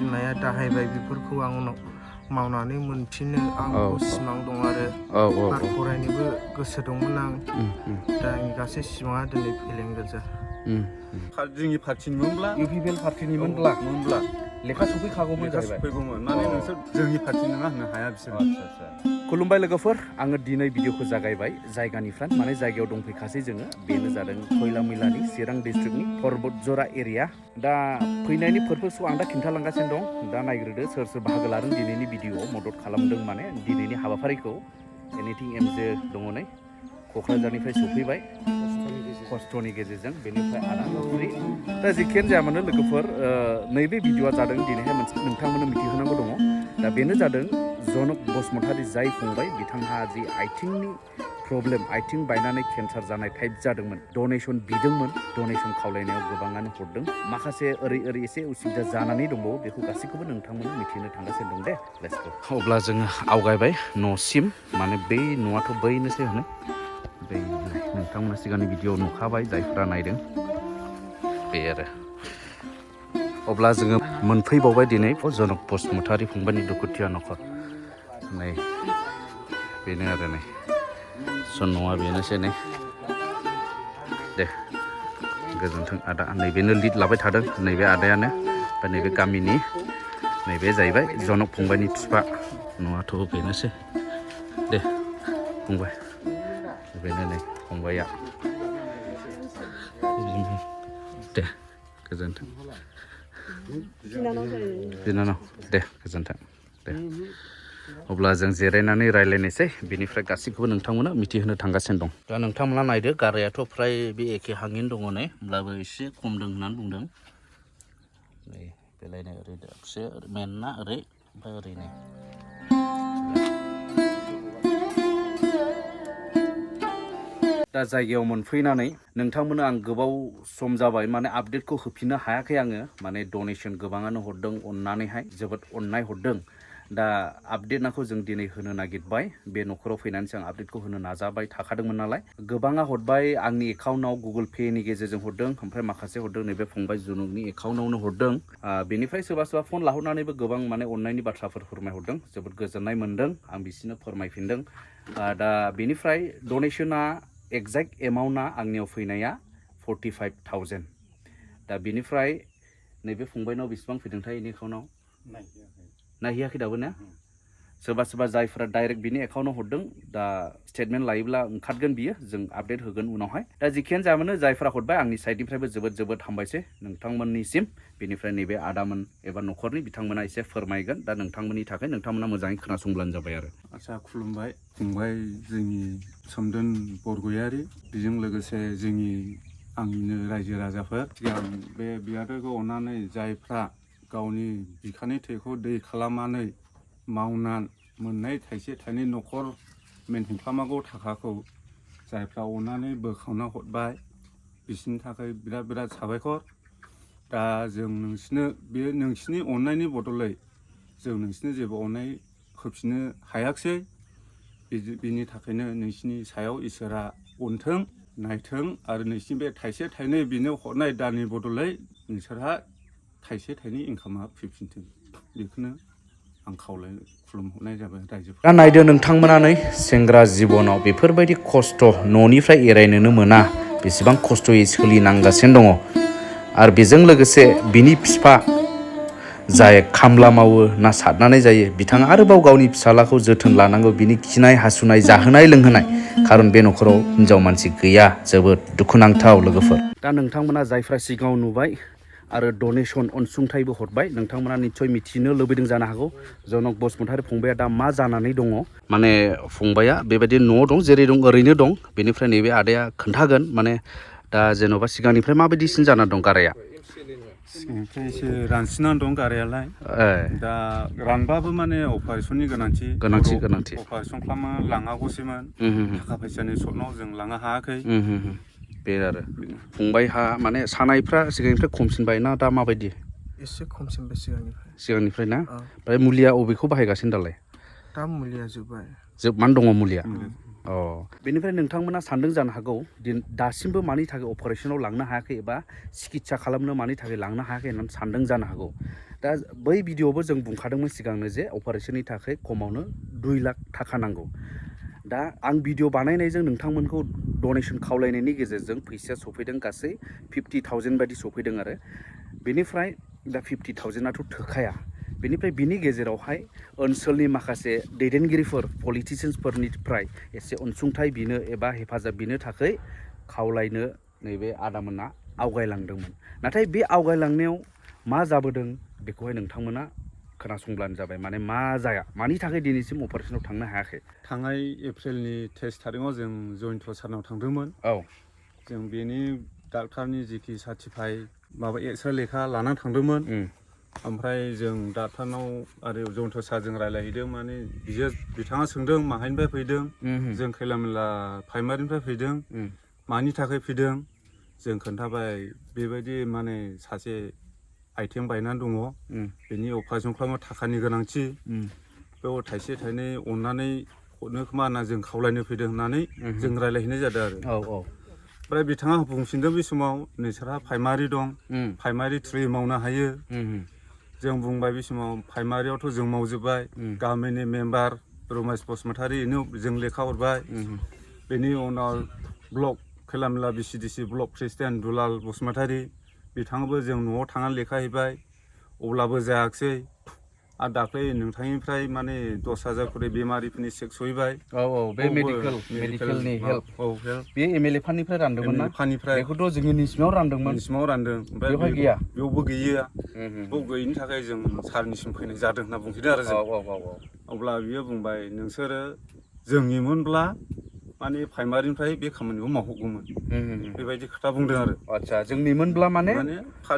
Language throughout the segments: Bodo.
बिमाया दाहायबाय बेफोरखौ आं उनाव मावनानै मोनफिनो आंखौ सिमां दं आरो फरायनोबो गोसो दंमोन आं दा आंनि गासै सिमाङा दिनै फेलें गोजा जोंनि पार्टिनिमोनब्ला UPPL पार्टिनिमोनब्ला लेखा सफैखागौमोन जाहैबाय सफैगौमोन माने नोंसोर जोंनि पार्टि नङा होननो हाया बिसोर खुलुमबाय लोगोफोर आङो दिनै भिडिअखौ जागायबाय जायगानिफ्राय माने जायगायाव दंफैखासै जोङो बेनो जादों खयला मैलानि चिरां डिस्ट्रिक्टनि परबतजरा एरिया दा फैनायनि पारपसखौ आं दा खिन्थालांगासिनो दं दा नायग्रोदो सोर सोर बाहागो लादों दिनैनि भिडिअआव मदद खालामदों माने दिनैनि हाबाफारिखौ एनिथिं एमजे दङ नै क'क्राझारनिफ्राय सफैबाय खस्थ'नि गेजेरजों बेनिफ्राय आदा नफ्रि दा जिखियानो जाया मानो लोगोफोर नैबे भिडिअआ जादों दिनैहाय मोनसे नोंथांमोननो मिथिहोनांगौ दङ दा बेनो जादों जनक बसुमतारी जाय फंबाय बिथांहा जि आथिंनि प्रब्लेम आथिं बायनानै केन्सार जानाय टाइप जादोंमोन डनेसन बिदोंमोन डनेसन खावलायनायाव गोबाङानो हरदों माखासे ओरै एसे उसुबिदा जानानै दंबावो बेखौ गासैखौबो नोंथांमोननो मिथिनो थांगासिनो दं दे लेट्स गो अब्ला जोङो आवगायबाय न'सिम माने बै न'आथ' बैनोसै होनो बै नोंथांमोना सिगांनि भिडिअ नुखाबाय जायफोरा नायदों बे आरो अब्ला जोङो मोनफैबावबाय दिनै जनक बसुमतारी फंबायनि दुखुथिया न'खर नै बेनो आरो नै न'आ बेनोसै नै दे गोजोन्थों आदा नैबेनो लिड लाबाय थादों नैबे आदायानो ओमफ्राय नैबे गामिनि नैबे जाहैबाय जनक फंबायनि बिफा न'आथ' बेनोसै दे फंबाय बेनो नै फंबाया दे गोजोन्थों बिनानाव दे गोजोन्थों दे अब्ला जों जिरायनानै रायलायनोसै बेनिफ्राय गासैखौबो नोंथांमोना मिथिहोनो थांगासिनो दं दा नोंथांमोना नायदो गारायाथ' फ्राय बे एखे हाङैनो दङ नै होमब्लाबो एसे खमदों होननानै बुंदों नै बेलायनो ओरै दाबसे मेनना ओरै ओमफ्राय ओरै नै दा जायगायाव मोनफैनानै नोंथांमोननो आं गोबाव सम जाबाय माने आपडेटखौ होफिननो हायाखै आङो माने डनेसन गोबाङानो हरदों अननानैहाय जोबोद अननाय हरदों दा आपडेटखौ जों दिनै होनो नागिरबाय बे न'खराव फैनानैसो आं आपडेटखौ होनो नाजाबाय थाखादोंमोन नालाय गोबाङा हरबाय आंनि एकाउन्टआव गुगोल पेनि गेजेरजों हरदों ओमफ्राय माखासे हरदों नैबे फंबाय जुनुकनि एकाउन्टआवनो हरदों बेनिफ्राय सोरबा सोरबा फन लाहरनानैबो गोबां माने अननायनि बाथ्राफोर फोरमायहरदों जोबोद गोजोननाय मोनदों आं बिसोरनो फोरमायफिनदों दा बेनिफ्राय डनेसना एक्जेक्ट एमाउन्टआ आंनियाव फैनाया 45,000 दा बेनिफ्राय नैबे फंबायनाव बेसेबां फैदोंथाय बेनि एकाउन्टआव नायहैयाखै दाबो ना सोरबा सोरबा जायफोरा डाइरेक्ट बिनि एकाउन्टआव हरदों दा स्टेटमेन्ट लायोब्ला ओंखारगोन बियो जों आपडेट होगोन उनावहाय दा जिखियानो जायामानो जायफोरा हरबाय आंनि साइडनिफ्रायबो जोबोद जोबोद हामबायसै नोंथांमोननिसिम बेनिफ्राय नैबे आदामोन एबा न'खरनि बिथांमोना एसे फोरमायगोन दा नोंथांमोननि थाखाय नोंथांमोना मोजाङै खोनासंब्लानो जाबाय आरो आदसा खुलुमबाय फंबाय जोंनि सोमदोन बरगयारि बेजों लोगोसे जोंनि आंनिनो रायजो राजाफोर सिगां बे बियादैखौ अननानै जायफ्रा गावनि बिखानि थैखौ दै खालामनानै मावनानै मोननाय थाइसे थाइनै न'खर मेनटेन खालामनांगौ थाखाखौ जायफ्रा अननानै बोखावना हरबाय बिसोरनि थाखाय बिराद बिराद साबायखर दा जों नोंसिनो बे नोंसिनि अननायनि बदलै जों नोंसिनो जेबो अननाय होफिननो हायाखिसै बिनि थाखायनो नोंसिनि सायाव इसोरा अनथों नायथों आरो नोंसिनि बे थाइसे थाइनै बिनो हरनाय दाननि बदलै नोंसोरहा थाइसे थाइनै इनकामा फैफिनथों बेखौनो आं खुलुमहरनाय जाबाय रायजोफोर दा नायदो नोंथांमोना नै सेंग्रा जिबनाव बेफोरबायदि खस्थ' न'निफ्राय एरायनोनो मोना बेसेबां खस्थ'यै सोलिनांगासिनो दङ आरो बेजों लोगोसे बिनि बिफा जाय खामला मावो ना सारनानै जायो बिथाङा आरोबाव गावनि फिसालाखौ जोथोन लानांगौ बिनि खिनाय हासुनाय जाहोनाय लोंहोनाय खारन बे न'खराव हिनजाव मानसि गैया जोबोद दुखुनांथाव लोगोफोर दा नोंथांमोना जायफ्रा सिगाङाव नुबाय आरो डनेसन अनसुंथाइबो हरबाय नोंथांमोना निस्सय मिथिनो लुबैदों जानो हागौ जनक बसुमतारी फंबाया दा मा जानानै दङ माने फंबाया बेबायदि न'आव दं जेरै दं ओरैनो दं बेनिफ्राय नैबे आदाया खोन्थागोन माने दा जेन'बा सिगांनिफ्राय माबायदिसिन जाना दं गाराया सिगांनिफ्राय एसे रानसिननानै दं गारायालाय दा रानबाबो माने अपारेसननि गोनांथि अपारेसन खालामनो लाङागौसैमोन थाखा फैसानि सर्टनाव जों लांनो हायाखै बे आरो फंबायहा माने सानायफ्रा सिगांनिफ्राय खमसिनबाय ना दा माबायदि एसे खमसिनबाय सिगांनिफ्राय ना ओमफ्राय मुलिया अबेखौ बाहायगासिनो दालाय दा मुलिया जोबनानै दङ मुलिया बेनिफ्राय नोंथांमोना सानदों जानो हागौ दासिमबो मानि थाखाय अपारेसनाव लांनो हायाखै एबा सिकित्सा खालामनो मानि थाखाय लांनो हायाखै होननानै सानदों जानो हागौ दा बै भिडिअआवबो जों बुंखादोंमोन सिगांनो जे अपारेशननि थाखाय खमावनो 2 लाख थाखा नांगौ। दा आं भिडिअ बानायनायजों नोंथांमोनखौ डनेसन खावलायनायनि गेजेरजों फैसाया सफैदों गासै 50,000 बायदि सफैदों आरो बेनिफ्राय दा 50,000आथ' थोखाया। बेनिफ्राय बिनि गेजेरावहाय ओनसोलनि माखासे दैदेनगिरिफोर पलिटिशियान्सफोरनिफ्राय एसे अनसुंथाइ बिनो एबा हेफाजाब बिनो थाखाय खावलायनो नैबे आदामोना आवगायलांदोंमोन। नाथाय बे आवगायलांनायाव मा जाबोदों बेखौहाय नोंथांमोना खोनासंब्लानो जाबाय। माने मा जाया, मानि थाखाय दिनैसिम अपारेशनाव थांनो हायाखै। थांनाय एप्रिलनि 23 थारिखआव जों जयन्त सारनाव थांदोंमोन। औ जों बेनि डाक्टारनि जिखि सार्टिफाइ माबा एक्सरे लेखा लानानै थांदोंमोन। ओमफ्राय जों डाक्टारनाव आरो जयन्त सारजों रायलायहैदों। माने बिथाङा सोंदों माहायनिफ्राय फैदों। जों खैलामैला प्राइमारिनिफ्राय फैदों। मानि थाखाय फैदों जों खोन्थाबाय बेबायदि माने सासे आइथिं बायनानै दङ। बेनि अपारेसन खालामनो थाखानि गोनांथि। बेयाव थाइसे थाइनै अननानै हरनो खोमा होनना जों खावलायनो फैदों होननानै जों रायलायहैनाय जादों आरो। ओमफ्राय बिथाङा बुंफिनदों बे समाव नोंसोरहा प्राइमारि दं, प्राइमारि थ्रुयै मावनो हायो। जों बुंबाय बे समाव प्राइमारियावथ' जों मावजोब्बाय। गामिनि मेम्बार रमेश बसुमतारी जों लेखा हरबाय। बेनि उनाव ब्लक खैलामैला BCDC block president Dulal Basumatary बिथाङाबो जों न'आव थांनानै लेखा हैबाय। अब्लाबो जायाखिसै। आरो दाख्लै नोंथांनिफ्राय माने 10,000 खरि बेमारिफोरनि चेक सहैबाय। बे मेडिकेलनि हेल्प बे MLA फान्डनिफ्राय रानदोंमोन ना? फान्डनिफ्राय बेखौथ' जोङो निसिमाव रानदोंमोन। निसिमाव रानदों। ओमफ्राय बेवहाय गैया। बेयावबो गैया। बेयाव गैयिनि थाखाय जों सारनिसिम फैनाय जादों होनना बुंफिनदों आरो जों। अब्ला बियो बुंबाय नोंसोरो जोंनिमोनब्ला माने प्राइमारिनिफ्राय बे खामानिखौ मावहरगौमोन। बेबायदि खोथा बुंदों आरो। आदसा जोंनिमोनब्ला माने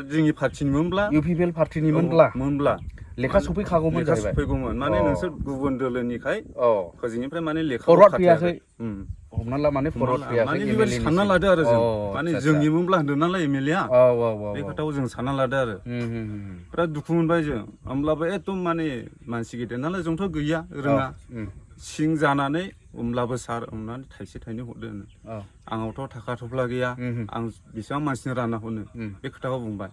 जोंनि पार्टिनिमोनब्ला UPPL पार्टिनिमोनब्ला लेखा सफैखागौमोन लेखा जाहैबाय। सफैगौमोन। माने नोंसोर गुबुन दोलोनिखाय फोजोंनिफ्राय माने लेखा फरवार्ड फैयाखै। हमना हमना ला माने फरवार्ड फैयाखै। माने बेबायदि सानना लादो आरो जों। माने जोंनिमोनब्ला होनदों नालाय MLA आ। बे खोथाखौ जों सानना लादो आरो। बिराद दुखु मोनबाय जों। होमब्लाबो एकदम माने मानसि गेदेर नालाय जोंथ' गैया रोङा। सिं जानानै होमब्लाबो सार अननानै थाइसे थाइनै हरदो होनो। आंनावथ' थाखा थफ्ला गैया। आं बेसेबां मानसिनो रानना हरनो बे खोथाखौ बुंबाय।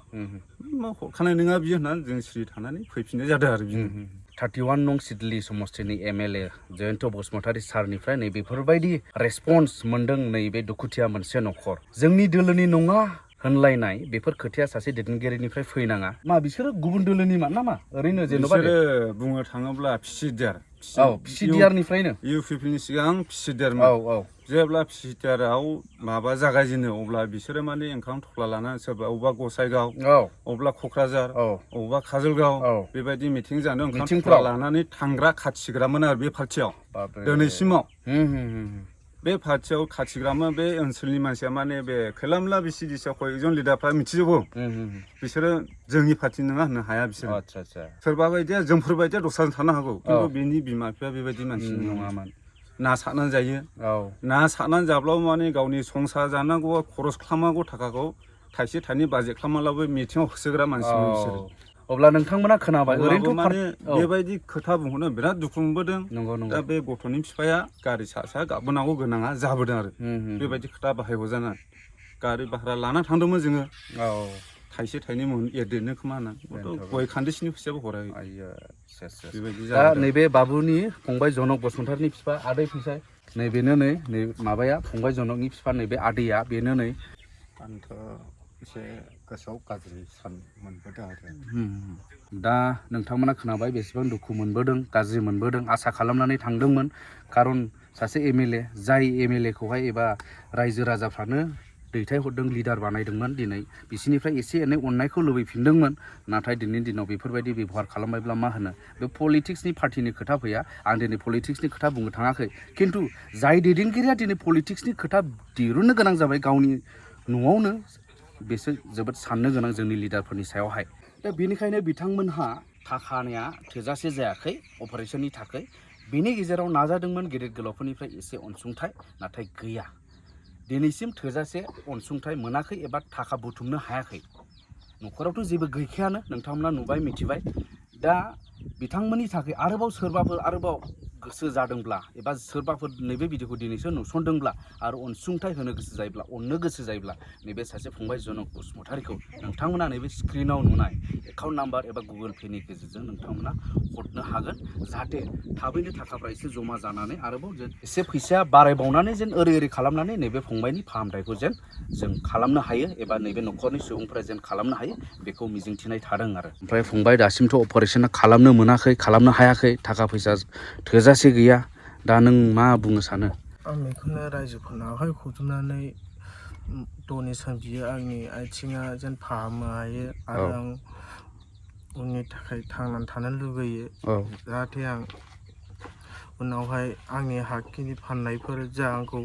हरखानाय नङा बियो होननानै जों सिरि थानानै फैफिननाय जादों आरो बिदिनो। 31 नं सिडली समस्तिनि MLA जयन्त बसुमतारी सारनिफ्राय नै बेफोरबायदि रेसपन्स मोन्दों नैबे दुखुथिया मोनसे न'खर। जोंनि दोलोनि नङा होनलायनाय बेफोर खोथाया सासे दैदेनगिरिनिफ्राय फैनाङा। मा बिसोरो गुबुन दोलोनि नामा? ओरैनो जेन'बा बिसोरो बुंनो थाङोब्ला फिसिदार। फिसिडिआरनिफ्रायनो UPPL नि सिगां फिसिदारमोन। जेब्ला फिसिदाराव माबा जागायजेनो अब्ला बिसोरो माने ओंखाम थफ्ला लानानै सोरबा अबेबा गसाइगाव, अबेबा क'क्राझार, अबेबा काजलगाव बेबायदि मिथिं जानो ओंखाम थफ्ला लानानै थांग्रा खाथिग्रामोन आरो बे पार्टियाव दिनैसिमाव। बे पार्टियाव खाथिग्रामोन। बे ओनसोलनि मानसिया माने बे खैलामैला BCDC आव कयजन लिडारफ्रा मिथिजोबो। बिसोरो जोंनि पार्टि नङा होननो हाया बिसोरो। सोरबा बायदिया जोंफोर बायदिया दस्राजों थानो हागौ। खिन्थु बेनि बिमा बिफाया बेबायदि मानसि नङामोन। ना सारनानै जायो। ना सारनानै जाब्लाबो माने गावनि संसार जानांगौ खरस खालामनांगौ थाखाखौ थाइसे थाइनै बाजेट खालामाब्लाबो मिथिङाव होसोग्रा मानसिमोन बिसोरो। अब्ला नोंथांमोना खोनाबाय। ओरैनोथ' माने बेबायदि खोथा बुंहरनो बिराद दुखु मोनबोदों। दा बे गथ'नि बिफाया गारि सा गाबबोनांगौ गोनाङा जाबोदों आरो। बेबायदि खोथा बाहायहरजाना गारि भारा लाना थांदोंमोन जोङो। थाइसे थाइनै एरदेरनो खोमा होनना गय खान्दिसेनि फैसाबो हराखै। बेबायदि दा जादों। नैबे बाबुनि फंबाय जनक बसुमतारीनि बिफा आदै फैसाय नैबेनो नै माबाया फंबाय जनकनि बिफा नैबे आदैया बेनो नै। आंथ' एसे गोसोआव गाज्रि सान मोनबोदों आरो। दा नोंथांमोना खोनाबाय बेसेबां दुखु मोनबोदों, गाज्रि मोनबोदों। आसा खालामनानै थांदोंमोन। खारन सासे MLA जाय MLA खौहाय एबा रायजो राजाफ्रानो दैथायहरदों, लिडार बानायदोंमोन। दिनै बिसिनिफ्राय एसे एनै अननायखौ लुबैफिनदोंमोन। नाथाय दिनैनि दिनाव बेफोरबायदि बेबहार खालामबायब्ला मा होनो? बे पलिटिक्सनि पार्टिनि खोथा फैया। आं दिनै पलिटिक्सनि खोथा बुंनो थाङाखै। खिन्थु जाय दैदेनगिरिया दिनै पलिटिक्सनि खोथा दिरुननो गोनां जाबाय गावनि न'आवनो, बेसो जोबोद साननो गोनां जोंनि लिडारफोरनि सायावहाय। दा बेनिखायनो बिथांमोनहा थाखानाया थोजासे जायाखै अपारेशननि थाखाय। बेनि गेजेराव नाजादोंमोन गेदेर गोलावफोरनिफ्राय एसे अनसुंथाइ, नाथाय गैया। दिनैसिम थोजासे अनसुंथाइ मोनाखै एबा थाखा बुथुमनो हायाखै। न'खरावथ' जेबो गैखायानो नोंथांमोना नुबाय मिथिबाय। दा बिथांमोननि थाखाय आरोबाव सोरबाफोर आरोबाव गोसो जादोंब्ला एबा सोरबाफोर नैबे भिडिअखौ दिनैसो नुसनदोंब्ला आरो अनसुंथाइ होनो गोसो जायोब्ला अननो गोसो जायोब्ला नैबे सासे फंबाय जनक बसुमतारीखौ नोंथांमोना नैबे स्क्रिनाव नुनाय एकाउन्ट नाम्बार एबा गुगोल पेनि गेजेरजों नोंथांमोना हरनो हागोन जाहाथे थाबैनो थाखाफ्रा एसे जमा जानानै आरोबाव जेन एसे फैसाया बारायबावनानै जेन ओरै खालामनानै नैबे फंबायनि फाहामथायखौ जेन जों खालामनो हायो एबा नैबे न'खरनि सुबुंफोरा जेन खालामनो हायो बेखौ मिजिंथिनाय थादों आरो ओमफ्राय फंबाय दासिमथ' अपारेशन खालामनो मोनाखै खालामनो हायाखै थाखा फैसा थोजासे गैया दा नों मा बुंनो सानो आं बेखौनो रायजोफोरनो आखाइ खबजबनानै डनेसन बियो आंनि आथिङा जेन फाहामनो हायो आरो आं उननि थाखाय थांनानै थानो लुगैयो जाहाथे आं उनावहाय आंनि हाखिनि फाननायफोर जा आंखौ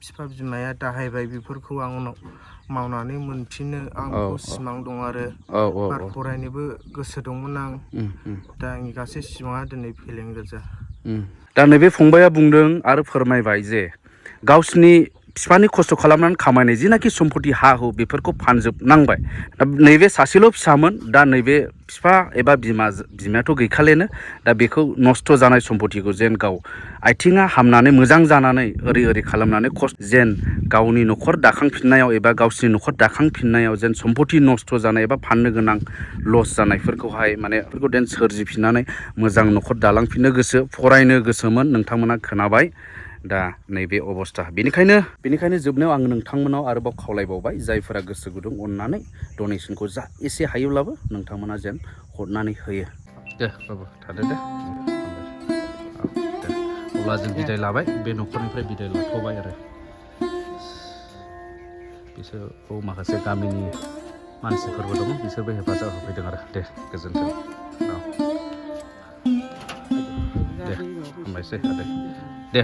बिफा बिमाया दाहायबाय बेफोरखौ आं उनाव मावनानै मोनफिनो आं बेखौ सिमां दं आरो बार फरायनोबो गोसो दंमोन आं दा आंनि गासै सिमाङा दिनै फेलें गोजा दा नैबे फंबाया बुंदों आरो फोरमायबाय जे गावसिनि बिफानि खस्थ' खालामनानै खामायनाय जिनाखि सम्पति हा हु बेफोरखौ फानजोबनांबाय दा नैबे सासेल' फिसामोन दा नैबे बिफा एबा बिमायाथ' गैखालेनो दा बेखौ नस्थ' जानाय सम्पतिखौ जेन गाव आथिङा हामनानै मोजां जानानै ओरै खालामनानै जेन गावनि न'खर दाखांफिननायाव एबा गावसिनि न'खर दाखांफिननायाव जेन सम्पति नस्थ' जानाय एबा फाननो गोनां लस जानायफोरखौहाय माने बेफोरखौ जेन सोरजिफिननानै मोजां न'खर दालांफिननो गोसो फरायनो गोसोमोन नोंथांमोना खोनाबाय दा नैबे अबस्था बेनिखायनो जोबनायाव आङो नोंथांमोनाव आरोबाव खावलायबावबाय जायफोरा गोसो गुदुं अननानै डनेसनखौ जा एसे हायोब्लाबो नोंथांमोना जेन हरनानै होयो दे बाबु थादो दे दे अब्ला जों बिदाय लाबाय बे न'खरनिफ्राय बिदाय लाथ'बाय आरो बिसोरखौ माखासे गामिनि मानसिफोरबो दङ बिसोरबो हेफाजाब होफैदों आरो दे गोजोन्थों दे हामबायसै दे